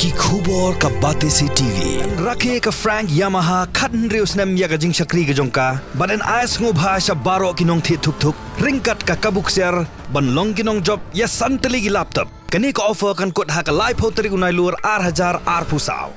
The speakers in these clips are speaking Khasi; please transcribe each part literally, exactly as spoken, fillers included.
Ki khubor ka Batesi T V. Rakhe ka Frank Yamaha khathynriew snem ïa ka jingshakri ka jong ka, bad yn ai sngewbha sha baroh ki nongthied thuk thuk ryngkat ka kabu ksiar ban long ki nongjop ïa san tylli ki laptop. Kane ka offer kan kut ha ka laiphew tarik u Nailur ar hajar arphew saw.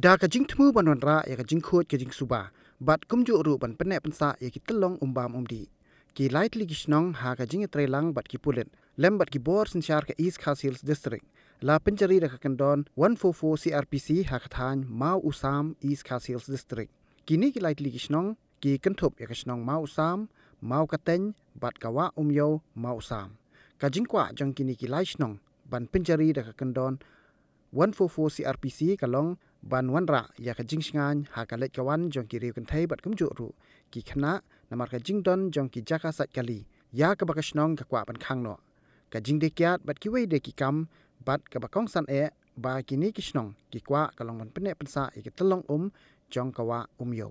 Da ka jingthmu ban wanrah ïa ka jingkhuid ka jingsuba, bad kumjuh ruh ban pynneh pynsah ïa ki tyllong umbam umdih, ki lai tylli ki shnong ha ka jingïatreilang bad ki pulit lem bad ki bor synshar ka East Khasi Hills District la pynjari da ka kyndon one four four C R P C ha ka thaiñ Mawusam, East Khasi Hills District. Kine ki lai tylli ki shnong ki kynthup ïa ka shnong Mawusam, Mawkateiñ bad ka Wah Umïew, Mawusam. Ka jingkwah jong kine ki lai shnong ban pynjari da ka kyndon one four four C R P C ka long ban wanrah ïa ka jingshngaiñ ha ka leit ka wan jong ki riew kynthei bad kumjuh ruh ki khynnah, namar ka jingdon jong ki jaka sait kali ïa kaba ka shnong ka kwah ban khang noh. Ka jingdei kiad bad kiwei de ki kam, bad kaba kongsan eh ba kine ki shnong ki kwah ka long ban pynneh pynsah ïa ki tyllong um jong ka Wah Umïew.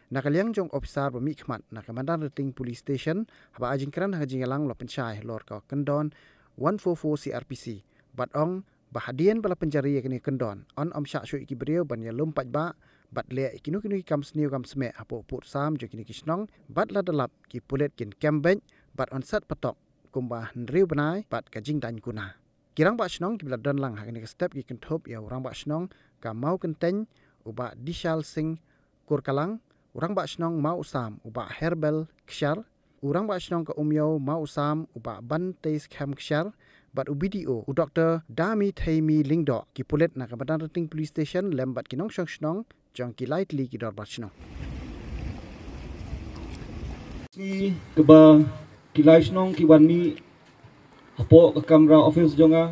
Na ka liang jong u ophisar ba mihkhmat na ka Madanrting Police Station, haba ai jingkren ha ka jingïalang, la pynshai halor ka kyndon one four four C R P C, bad ong ba hadien ba la pynjari ïa kane ka kyndon, yn ym shah shuh ïa ki briew ban ïalum paidbah bad leh ïa kino kino ki kam sniew kam smeh hapoh pud sam jong kine ki shnong, bad lada lap ki pulit kin kem beit bad yn set patok kumba hynriew bnai bad ka jingdaiñ kuna. Ki rangbah shnong kiba la don lang ha kane ka step ki kynthup ïa u rangbah shnong ka Mawkateiñ, u Bah Dishal Singh Kurkalang, u rangbah shnong Mawusam, u Bah Herbal Kshair, u rangbah shnong ka Umïew Mawusam, u Bah Banteiskham Kshair, bad u B D O, u Doktor Damitheimi Lyngdoh. Ki pulit na ka Madanrting Police Station lem bad ki nongshong shnong jong ki lai tylli ki dorbar shnong. Ki kaba ki lai shnong ki wan mih hapoh ka kamra office jong nga,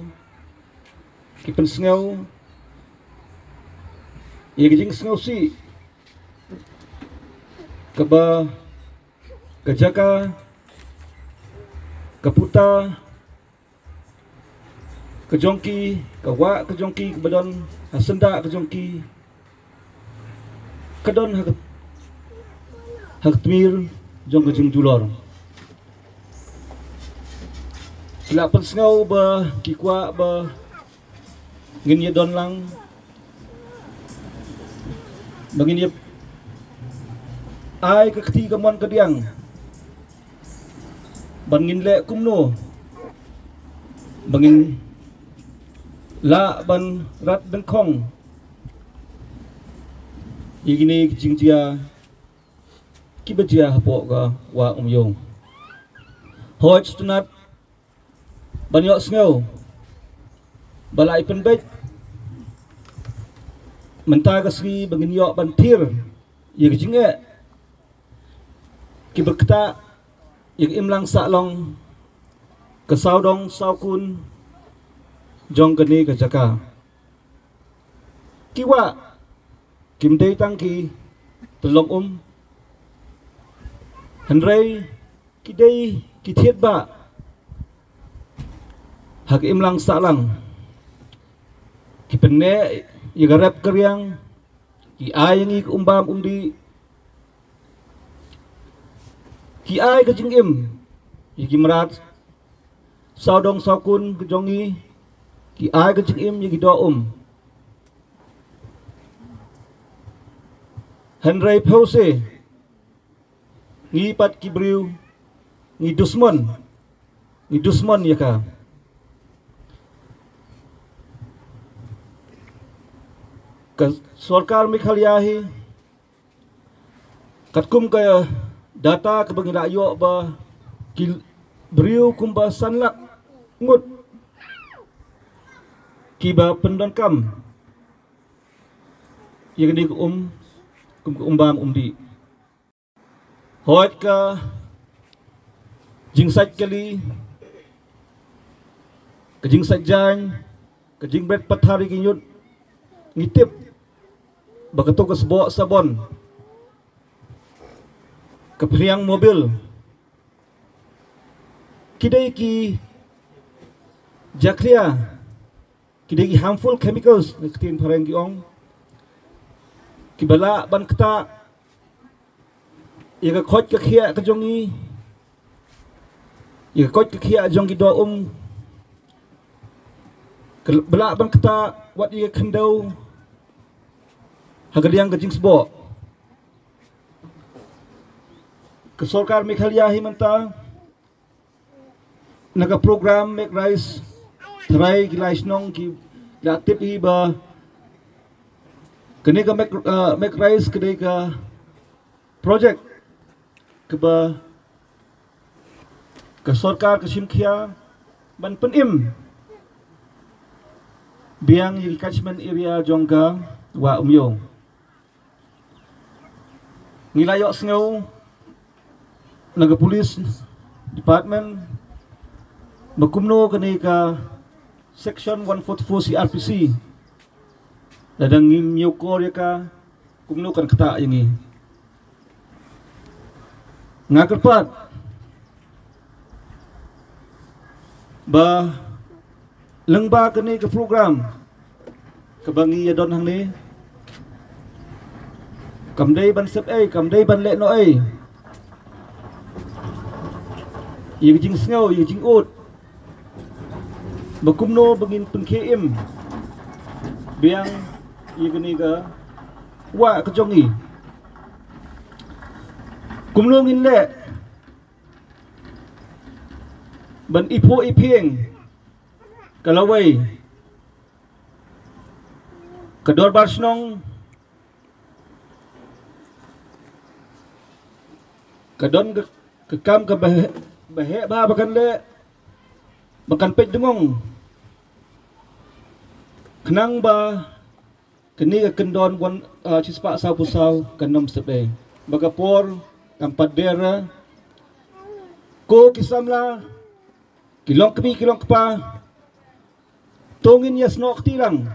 ki pynsngew ïa ka jingsngewsih kaba ka jaka, ka puta ka jong ki, ka wah ka jong ki kaba don ha syndah ka jong ki, ka don ha ka, ha ka tmir jong ka jingjulor. Ki la pynsngew ba ki kwah ba ngin ïa don lang, ba ngin ïa ai ka kti kamon kadiang, ban ngin leh kumno ba ngin lah ban rat dyngkhong ïa kine ki jingjia kiba jia hapoh ka Wah Umïew. Hooid, sngewtynnat ban ïohsngew ba la i pynbeit mynta ka sngi ba ngin ïoh ban thied ïa ka jingeh kiba ktah ïa ka imlang sahlong, ka sawdong sawkun jong kane ka jaka. Ki wah kim dei tang ki tyllong um, hynrei ki dei ki thied bah ha ka imlang sahlang, ki pynneh ïa ka rep ka riang, ki ai ïa ngi ka umbam umdih, ki ai ka jingim ïa ki mrad sawdong sawkun ka jong ngi, ki ai ka jingim ïa ki doh um. Hynrei phewse ngi pat ki briew ngi dusmon, ngi dusmon ïa ka. Ka sorkar Meghalaya hi, katkum ka data kaba ngi la ïoh, ba ki briew kumba san lak ngut kiba pyndonkam ïa kane ka um kum ka umbam umdih. Hooid, ka jingsait kali, ka jingsait jaiñ, ka jingbret pathar ïa ki ñiut, ngi tip ba kato ka sboh sabon, ka phriang mobil, ki dei ki jakhlia, ki dei ki harmful chemicals, na ka ktien phareng ki ong, kiba lah ban ktah ïa ka koit ka khiah ka jong ngi, ïa ka koit ka khiah jong ki doh um, kiba lah ban ktah wat ïa ka khyndew ha ka liang ka jingsboh. Ka sorkar Meghalaya hi mynta, na ka program Make Rise, tharai ki lai shnong ki la tip hi ba kane ka Make, uh, Make Rise ka dei ka project kaba ka sorkar ka shim khia ban pynim biang ïa ki catchment area jong ka Wah Umiew. Ngi la ïohsngew na ka police department ba kumno kane ka section one forty-four C R P C, lada ngim ñiewkor ïa ka, kumno kan ktah ïa ngi. Nga kyrpad ba lyngba kane ka program kaba ngi ïa don hangne, kam dei ban sep ei, kam dei ban leh noh ei. Ïa ka jingsngew, ïa ka jingud ba kumno ba ngin pynkhie im biang ïa kane ka wah ka jong ngi. Kumno ngin leh ban iphuh iphieng ka lawei, ka dorbar shnong ka don ka, ka kam kaba heh, ba heh bha ba kan leh, ba kan peit dngong, khnang ba kane ka kyndon wan, ah, shispah sawphew saw kan ym sep ei. Ba ka por kam pat der. Ko ki samla, ki longkmie ki longkpa, to ngin ïa snoh kti lang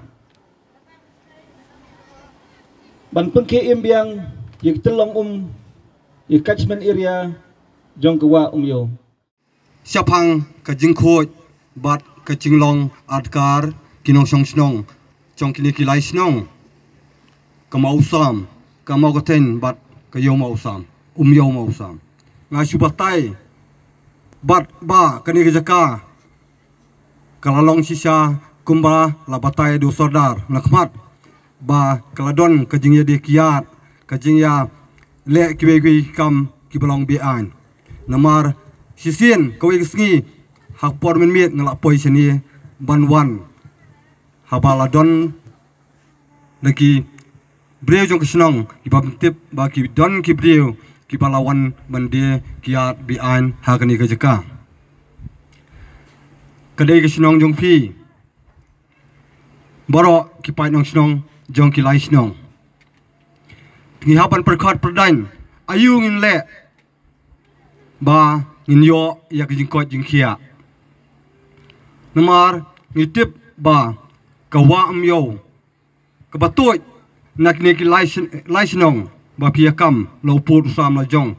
ban pynkhie im biang ïa ki tyllong um, ïa ki catchment area jong ka Wah Umiew. Shaphang ka jingkhuid bad ka jinglong adkar ki nongshong shnong jong kine ki lai shnong, ka Mawsam, ka Mawkaten bad ka Ïew Mawsam, Umiew Mawsam, nga shu batai bad ba kane ka jaka ka la long shisha kumba la batai da u sordar na khmat, ba ka la don ka jingïadie kiad, ka jingïaleh kiwei kiwei ki kam kiba long be-aiñ. Namar shisien kawei ka sngi, ha ka por mynmiet nga la poi shane ban wan, haba la don na ki briew jong ka shnong kiba pyntip ba ki don ki briew kiba la wan ban die kiad be-aiñ ha kane ka jaka. Ka dei ka shnong jong phi baroh ki paid nongshnong jong ki lai shnong. Ngi hap ban pyrkhat pyrdaiñ aïu ngin leh ba ngin ïoh ïa ka jingkoit jingkhiah. Namar ngi tip ba ka Wah Umiew kaba tuid na kine ki lai shnong ba phi ïa kam la u pud u sam la jong.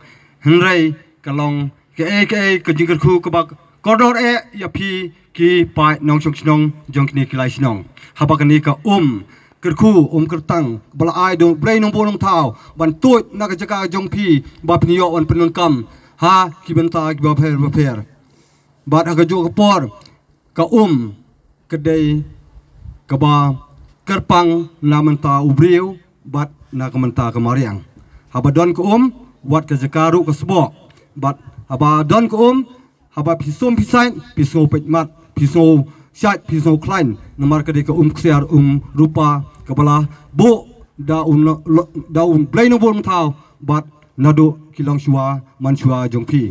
Hynrei ka long kaei kaei ka jingkyrkhu kaba kordor eh ïa phi ki paid nongshong shnong jong kine ki lai shnong. Haba kane ka um kyrkhu um kyrtang ba la ai da u Blei Nongbuh Nongthaw ban tuid na ka jaka jong phi ba phin ïoh wan pyndonkam ha ki bynta kiba pher ba pher. Bad ha kajuh ka por ka um ka dei kaba kyrpang na ka bynta u briew bad na ka bynta ka mariang. Haba don ka um, wat ka jaka ruh ka sboh. Bad haba don ka um, haba phi sum phi sait, phi sngew peit mat, phi sngew shait, phi sngew khlaiñ. Namar ka dei ka um ksiar um rupa kaba la buh da u, da u Blei Nongbuh Nongthaw bad naduh ki longshuwa manshuwa jong phi.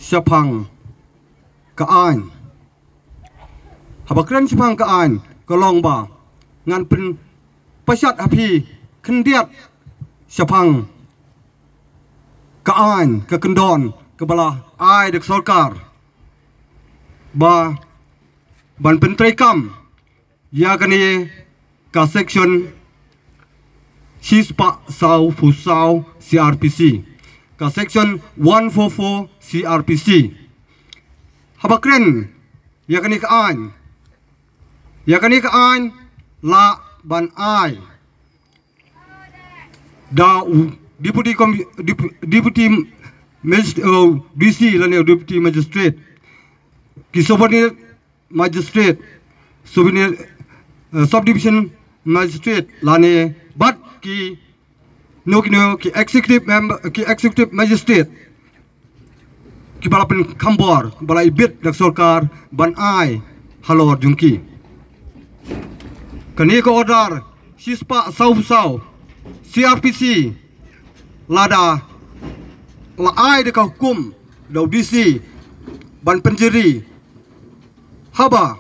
Shaphang ka aiñ. Haba kren shaphang ka aiñ ka long ba ngan pynpashat ha phi khyndiat shaphang ka aiñ, ka kyndon kaba la ai da ka sorkar ba ban pyntreikam ïa kane ka section shispah sawphew saw C R P C, ka section one four four C R P C. Haba kren ïa kane ka aiñ, ïa kane ka aiñ lah ban ai da u deputy com-, deputy magist-, uh, D C lane deputy magistrate, ki subordinate magistrate, subordinate, uh, subdivision magistrate lane bad ki no ki no ki executive member, ki executive magistrate, ki ba la pynkhambor, ba la ibit da ka sorkar ban ai halor jong ki. Kane ka order shispah saw phew saw C R P C lada la ai da ka hukum da u D C ban pynjari haba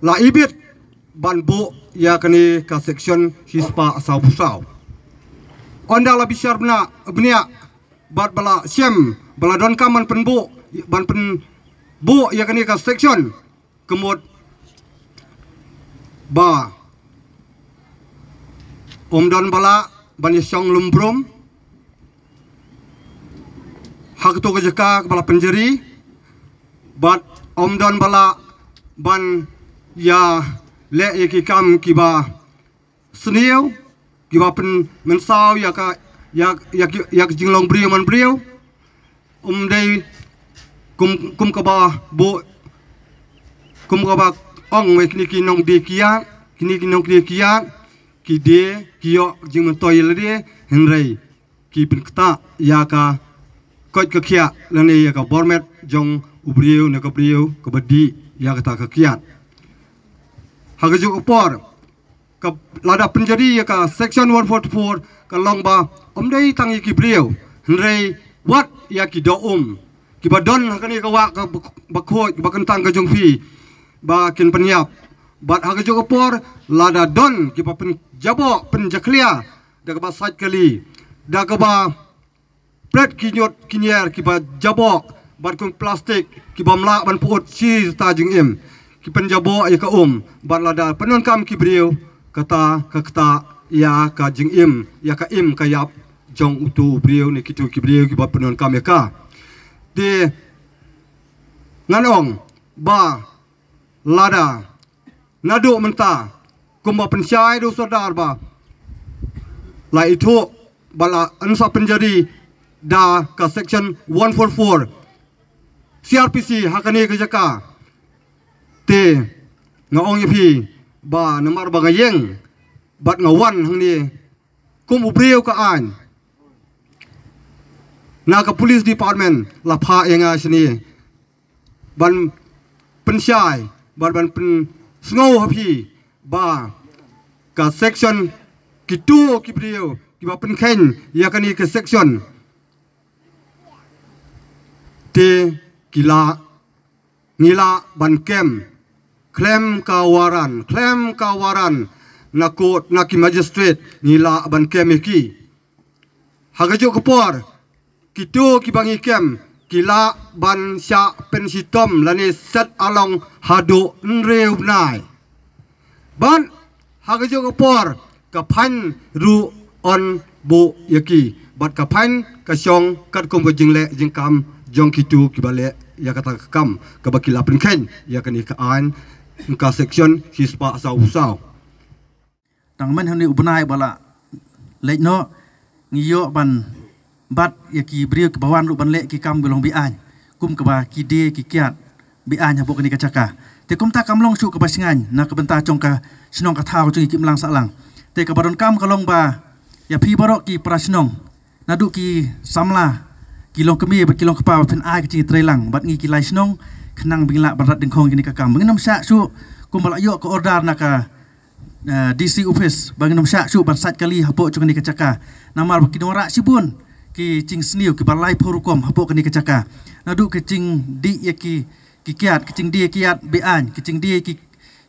la ibit ban buh ïa kane ka section shispah saw phew saw. Ynda la bishar bniah, bniah bad ba la shem ba la donkam ban pynbuh, ban pynbuh ïa kane ka section, ka mut ba ym don ba lah ban ïashong lumbrum ha kato ka jaka kaba la pynjari, bad ym don ba lah ban ïaleh ïa ki kam kiba sniew, kiba pynmynsaw ïa ka, ïa, ïa ki, ïa ka jinglong briew man briew. Ym dei kum, kum kaba buh, kum kaba ong wei kine ki nongdie kiad, kine ki nongdie kiad ki die, ki ïoh jingmyntoi ïa lade, hynrei ki pynktah ïa ka koit ka khiah lane ïa ka bor met jong u briew ne ka briew kaba dih ïa kata ka kiad. Ha kajuh ka por, ka, lada pynjari ïa ka section one forty-four, ka long ba ym dei tang ïa ki briew, hynrei wat ïa ki doh um kiba don ha kane ka wah ka bak-, bakhuid, ba kyntang ka jong phi, ba kin pynïap. Bad ha kajuh ka por, lada don kiba pynjaboh, pynjakhlia da kaba sait kali, da kaba pret ki ñiut ki ñier kiba jaboh bad kum plastik, kiba ym lah ban pyut shi ta jingim, ki pynjaboh ïa ka um, bad lada pyndonkam ki briew, kata ka ktah ïa ka jingim, ïa ka im ka ïap jong uto u briew ne kito ki briew kiba pyndonkam ïa ka. Te ngan ong ba lada naduh mynta, kumba pynshai da u sordar ba la ithuh ba la yn sa pynjari da ka section one forty-four C R P C ha kane ka jaka. Te nga ong ïa phi ba namar ba nga ïeng bad nga wan hangne kum u briew ka aiñ, na ka police department la phah ïa nga shane ban pynshai, ban, ban pynsngew ha phi ba ka section, kito ki briew kiba pynkheiñ ïa kane ka section, te ki lah, ngi lah ban kem khlem ka waran, khlem ka waran na court, na ki magistrate, ngi lah ban kem ïa ki. Ha kajuh ka por, kito kiba ngi kem ki lah ban shah pynshitom lane set along haduh hynriew bnai. Bad ha kajuh ka por, ka fine ruh yn buh ïa ki, bad ka fine ka shong katkum ka jingleh jingkam jong kito kiba leh ïa kata ka kam kaba ki la pynkheiñ ïa kane ka aiñ, ka section shispah saw phew saw. Tang mynhynne u bnai ba la leit noh, ngi ïoh ban bat ïa ki briew kiba wan ruh ban leh ki kam ki long be-aiñ, kum kaba ki die ki kiad be-aiñ hapoh kane ka jaka. Te kumta kam long shuh kaba shngaiñ na ka bynta jong ka shnong ka thaw jong ngi ki imlang sahlang. Te kaba donkam ka long ba ïa phi baroh ki para shnong, naduh ki samla, ki long kmie bad ki long kpa, ba phin ai ka jingïatreilang bad ngi ki lai shnong, khnang ba ngin lah ban rat dyngkhong ïa kane ka kam, ba ngin ym shah shuh kumba la ïoh ka order na ka eh, D C office, ba ngin ym shah shuh ban sait kali hapoh jong kane ka jaka. Namar ba ki nongrah shibun ki jingsniew kiba laiphew rukom hapoh kane ka jaka. Naduh ka jingdih ïa ki, ki kiad, ka jingdih ïa ki kiad be-aiñ, ka jingdih ïa ki,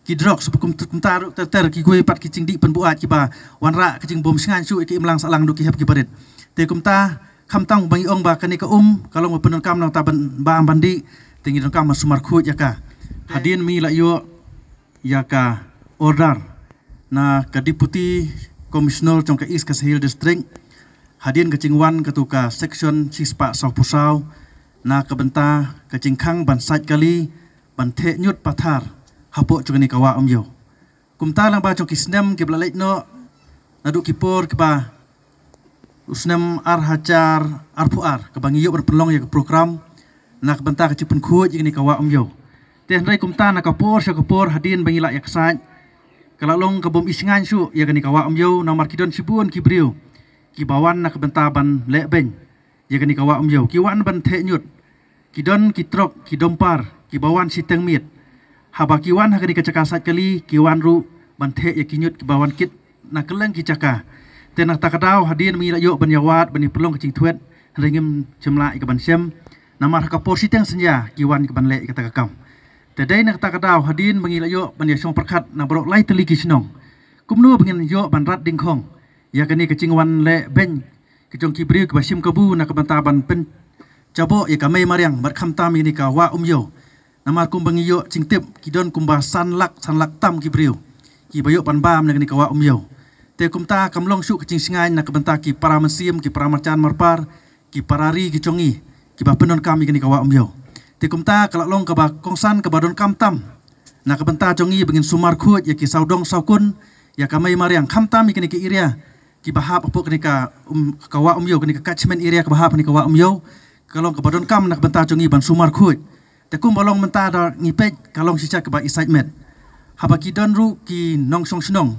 ki drugs, ba kum, kumta ruh ter ter kiwei pat ki jingdih pynbuaid kiba wanrah ka jingbym shngaiñ shuh ïa ki imlang sahlang, naduh ki hep ki barit. Te kumta, khamtam ba ngi ong ba kane ka um ka long ba pyndonkam na kata ban, ba ban dih, te ngi donkam ban sumar khuid ïa ka. Hadien ba ngi la ïoh ïa ka order na ka Deputy Commissioner jong ka East Khasi Hills District, hadien ka jingwan kato ka section shispah saw phew saw, na ka bynta ka jingkhang ban sait kali, ban theh ñiut pathar hapoh jong kane ka Wah Umiew. Kumta lyngba jong ki snem kiba la leit noh, naduh ki por kiba u snem ar hajar arphew ar kaba ngi ïoh ban pynlong ïa ka program na ka bynta ka jingpynkhuid ïa kane ka Wah Umiew. Te hynrei kumta na ka por sha ka por hadien ba ngi la ïa ksaid, ka la long ka bym isngaiñ shuh ïa kane ka Wah Umiew namar ki don shibun ki briew kiba wan na ka bynta ban leh beiñ ïa kane ka Wah Umiew, ki wan ban theh ñiut. Ki don ki trok, ki dumpar kiba wan shiteng miet. Haba ki wan ha kane ka jaka sait kali, ki wan ruh ban theh ïa ki ñiut kiba wan kit na kylleng ki jaka. Te na kata ka daw hadien ba ngi la ïoh ban ïawad ban ïa pynlong ka jingthuid, hynrei ngim shym lah ïa ka ban shem. Namar ha ka por shiteng synñia ki wan ka ban leh ïa kata ka kam. Te dei na kata ka daw hadien ba ngi la ïoh ban ïa shong pyrkhat na baroh lai tylli ki shnong, kumno ba ngin ïoh ban rat dingkhong ïa kane ka jingwan leh beiñ ka jong ki briew kiba shim kabu na ka bynta ban pynjaboh ïa ka mei mariang bad khamtam ïa kane ka Wah Umiew. Namar kumba ngi ïoh jingtip, ki don kumba san lak, san lak tam ki briew kiba ïoh ban bam na kane ka Wah Umiew. Te kumta kam long shuh ka jingsngaiñ na ka bynta ki para mynsiem, ki para marjan marpar, ki para ri ki jong ngi kiba pyndonkam ïa kane ka Wah Umiew. Te kumta ka la long kaba kongsan kaba donkam tam na ka bynta jong ngi ba ngin sumar khuid ïa ki sawdong sawkun, ïa ka mei mariang, khamtam ïa kane ka area kiba hap hapoh kane ka, um, ka Wah Umiew, kane ka catchment area kaba hap kane ka Wah Umiew. Ka long kaba donkam na ka bynta jong ngi ban sumar khuid. Te kumba long mynta da ngi peit, ka long shisha kaba excitement. Haba ki don ruh ki nongshong shnong,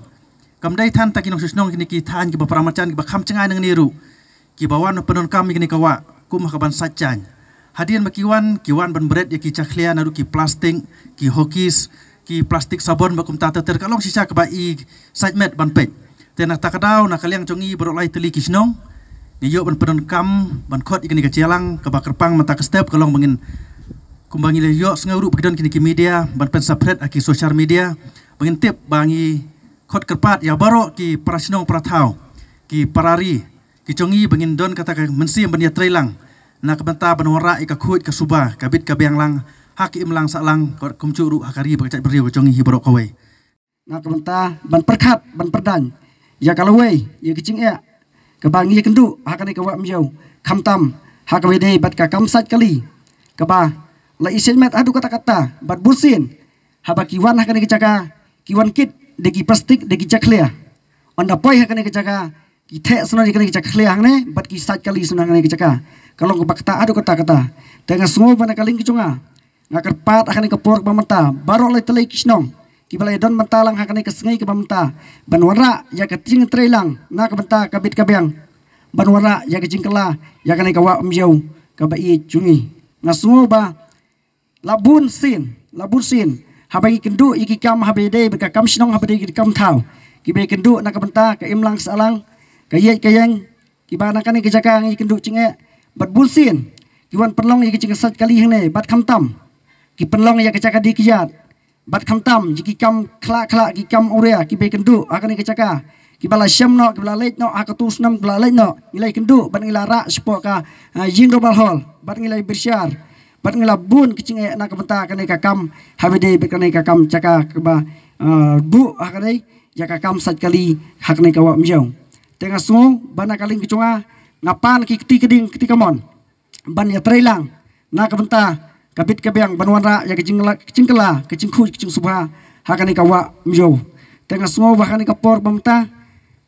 kam dei than ta ki nongshong shnong, kine ki thaiñ kiba para marjan kiba kham jngai nangne ruh kiba wan pyndonkam ïa kane ka wah kum ha ka ban sait jaiñ. Hadien ba ki wan, ki wan ban bret ïa ki jakhlia naduh ki plastik, ki hokis, ki plastik sabon bad kumta ter ter. Ka long shisha kaba excitement ban peit. Te na kata ka daw, na ka liang jong ngi baroh lai tylli ki shnong, ngi ïoh ban pyndonkam ban khot ïa kane ka jingïalang kaba kyrpang mynta ka step ka long ba ngin, kumba ngi la ïohsngew ruh ba ki don kine ki media ban pynsaphriang ha ki social media, ba ngin tip ba ngi khot kyrpad ïa baroh ki para shnong para thaw, ki para ri ki jong ngi ba ngin don kata ka mynsiem ban ïatreilang na ka bynta ban wanrah ïa ka khuid ka suba, ka bit ka biang lang ha ka imlang sahlang, kumjuh ruh ha ka ri bad ka jaitbynriew ka jong ngi hi baroh kawei. Na ka bynta ban pyrkhat, ban pyrdaiñ ïa ka lawei, ïa ka jingeh kaba ngi ïakynduh ha kane ka Wah Umiew, khamtam ha kaba ïadei bad ka kam sait kali kaba la excitement haduh katta katta. Bad bunsien haba ki wan ha kane ka jaka, ki wan kit da ki plastik, da ki jakhlia. Ynda poi ha kane ka jaka, ki theh shnong ïa kane ka jakhlia hangne bad ki sait kali shnong ha kane ka jaka. Ka long kaba kata haduh katta katta. Te nga sngew ba na ka liang ka jong nga, nga kyrpad ha kane ka por ba mynta, baroh lai tylli ki shnong kiba la ïadon bynta lang ha kane ka sngi kaba mynta, ban wanrah ïa ka jingtreilang na ka bynta ka bit ka biang, ban wanrah ïa ka jingkylla ïa kane ka Wah Umiew kaba ïeit jong ngi. Nga sngew ba la bun sien, la bun sien haba ngi kynduh ïa ki kam haba ïadei bad ka kam shnong, haba ïadei ki kam thaw, kiba ïakynduh na ka bynta ka imlang sahlang, ka ïeit ka ïeng, kiba na kane ka jaka ngi kynduh jingeh. Bad bunsien ki wan pynlong ïa ka jingsait kali hangne bad khamtam ki pynlong ïa ka jaka die ka ïat, bad khamtam ïa ki kam khlak khlak, ki kam awria kiba ïakynduh ha kane ka jaka, kiba la shem noh, kiba la leit noh ha ka tu snem, kiba la leit noh. Ngi la ïakynduh bad ngi la rah shapoh ka, ah, ïing dorbar hall, bad ngi la bishar, bad ngi la bun ka jingeh na ka bynta kane ka kam haba ïadei bad kane ka kam jaka kaba, ah, buh ha kane ïa ka kam sait kali ha kane ka Wah Umiew. Te nga sngew ba na ka liang ka jong nga, nga pan ki kti ka ding kti ka mon ban ïatreilang na ka bynta ka bit ka biang, ban wanrah ïa ka jingla-, ka jingkylla, ka jingkhuid ka jingsuba ha kane ka Wah Umiew. Te nga sngew ba ha kane ka por ba mynta,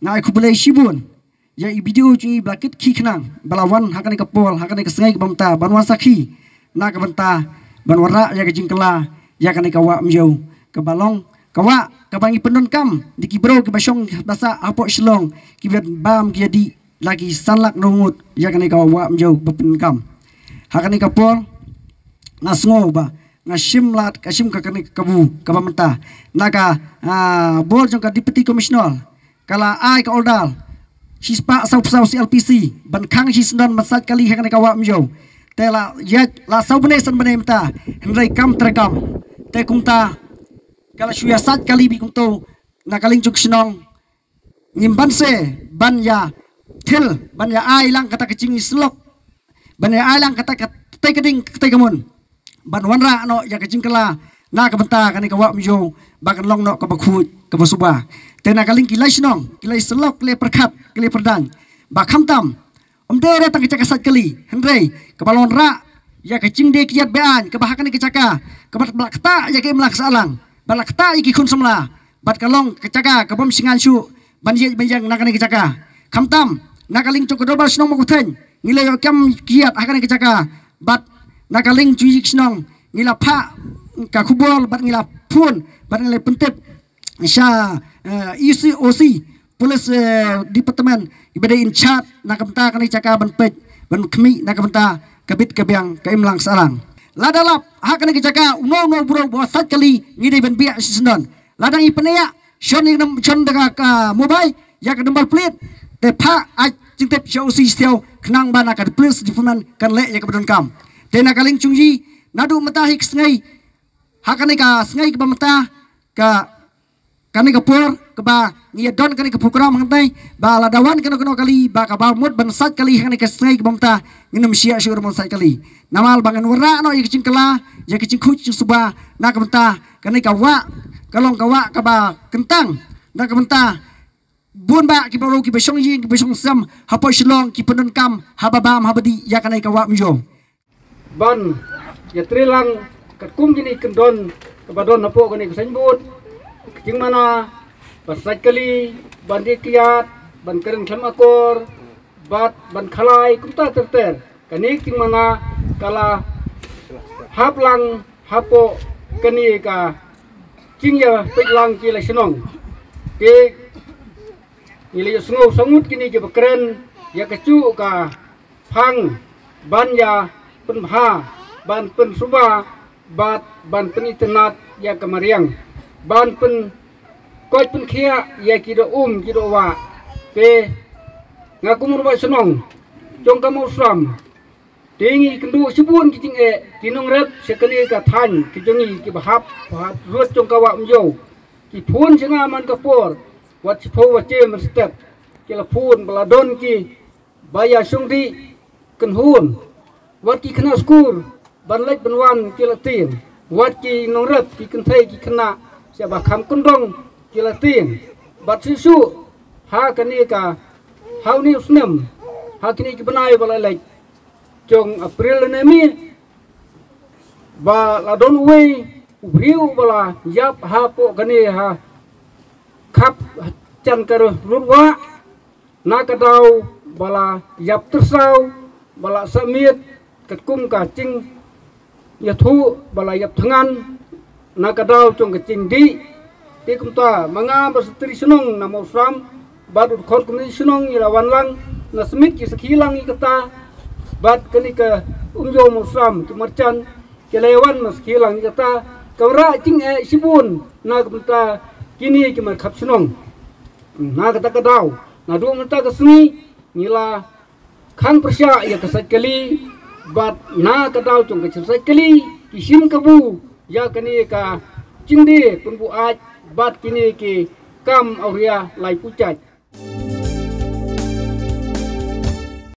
nga ai khublei shibun ïa i B D O jong ngi ba la kit khie khnang ba la wan ha kane ka por, ha kane ka sngi kaba mynta, ban wan sakhi na ka bynta ban wanrah ïa ka jingkylla ïa kane ka Wah Umiew, kaba long ka wah kaba ngi pyndonkam da ki briew kiba shong ba sah hapoh Shillong, kiba bam ki ïa dih la ki san lak ngut ïa kane ka Wah Umiew ba pyndonkam. Ha kane ka por nga sngew ba nga shim lad, ka shim ka kane ka kabu kaba mynta na ka, ah, bor jong ka Deputy Commissioner, ka la ai ka order shispah saw phew saw C L P C ban khang shisyndon ban sait kali ha kane ka Wah Umiew. Te la ïaid la saw bnai san bnai mynta, hynrei kam treikam. Te kumta ka la shu ïa sait kali beit kumto na ka liang jong ka shnong. Ngim banse ban ïa thil, ban ïa ai lang kata ka jingïasyllok, ban ïa ai lang kata ka tei ka ding ka tei ka mon ban wanrah noh ïa ka jingkylla na ka bynta kane ka Wah Umiew ba kan long noh kaba khuid kaba suba. Te na ka liang ki la shnong, ki la syllok, ki la pyrkhat, ki la pyrdaiñ ba khamtam ym dei re tang ka jaka sait kali, hynrei kaba la wanrah ïa ka jingdie kiad beaiñ kaba ha kane ka jaka kaba la ktah ïa ka imlang sahlang, ba la ktah ïa ki khun samla, bad ka long ka jaka ka bym shngaiñ shuh ban ïeit ban ïeng na kane ka jaka. Khamtam na ka liang jong ka dorbar shnong Mawktheiñ ngi la ïoh kam kiad ha kane ka jaka, bad na ka liang jong ïing shnong ngi la phah ka khubor bad ngi la phone bad ngi la pyntip sha, eh, E C, O C, Police, eh, Department, iba dei in charge na ka bynta kane ka jaka ban peit ban khmih na ka bynta ka bit ka biang ka imlang sahlang. Lada lap ha kane ka jaka uno uno u briew ba sait kali ngi dei ban biah shisyndon. Lada ngi pynïaid shon ïa ka nam-, shon da ka, ka mobile ïa ka number plate, te phah ai jingtip sha O C Shatei khnang ba na ka Police Department kan leh ïa kaba donkam. Te na ka liang jong ngi naduh mynta hi ka sngi, ha kane ka sngi kaba mynta, ka kane ka por kaba ngi ïa don kane ka program hangtai, ba lada wan kano kano kali ba kaba mut ban sait kali ha kane ka sngi kaba mynta, ngin ym shah shuh ruh ban sait kali. Namar ba ngan wanrah noh ïa ka jingkylla, ïa ka jingkhuid jingsuba na ka bynta kane ka wah, ka long ka wah kaba kyntang na ka bynta bun bah ki briew kiba shong ïing kiba shong sem hapoh Shillong ki pyndonkam haba bam haba dih ïa kane ka wah Umjaw. Ban ïatrei lang katkum kine ki kyndon kaba don hapoh kane ka signboard, ka jingmana ban sait kali, ban dih kiad, ban kren khlem akor, bad ban khalai kumta ter ter. Kane ka jingmana ka la hap lang hapoh kane ka jingïapeit lang ki la shnong. Te ngi la ïohsngew sahngut kine kiba kren ïa kajuh ka phang ban ïa pynbha, ban pynsuba, bad ban pynitynnad ïa ka mariang, ban pynkoit pynkhiah ïa ki doh um ki doh wah. Te nga kum u rangbah shnong jong ka Mawsram, te ngi kynduh shibun ki jingeh, ki nongrep sha kane ka thaiñ ki jong ngi kiba hap, hap rud jong ka wah Umjaw. Ki phone sha nga man ka por, wat shiphew waje mynstep ki la phone ba la don ki ba ïa shong dih kynhun, wat ki khynnah skul ban leit ban wan ki la tieng, wat ki nongrep ki kynthei ki khynnah sha ba kham kyndong ki la tieng. Bad shisha ha kane ka, ha une u snem, ha kine ki bnai ba la leit jong April ne May, ba la don uwei u briew ba la ïap hapoh kane ha khap jan ka rud wah, na ka daw ba la ïap tyrsaw, ba la sah miet katkum ka jingïathuh, ba la ïap thngan na ka daw jong ka jingdih. Te kumta ma nga ba Secretary Shnong na Mawsram bad u Dkhot Committee Shnong ngi la wan lang na Smit ki sakhi lang ïa kata, bad kane ka Umjaw Mawsram ki marjan ki la ïa wan na sakhi lang ïa kata. Ka wanrah jingeh shibun na ka bynta kine ki markhap shnong. Na kata ka daw, naduh mynta ka sngi ngi la khang pyrshah ïa ka sait kali, bad na ka daw jong ka sait kali ki shim kabu ïa kane ka jingdie pynbuaid bad kine ki kam awria lai puchait.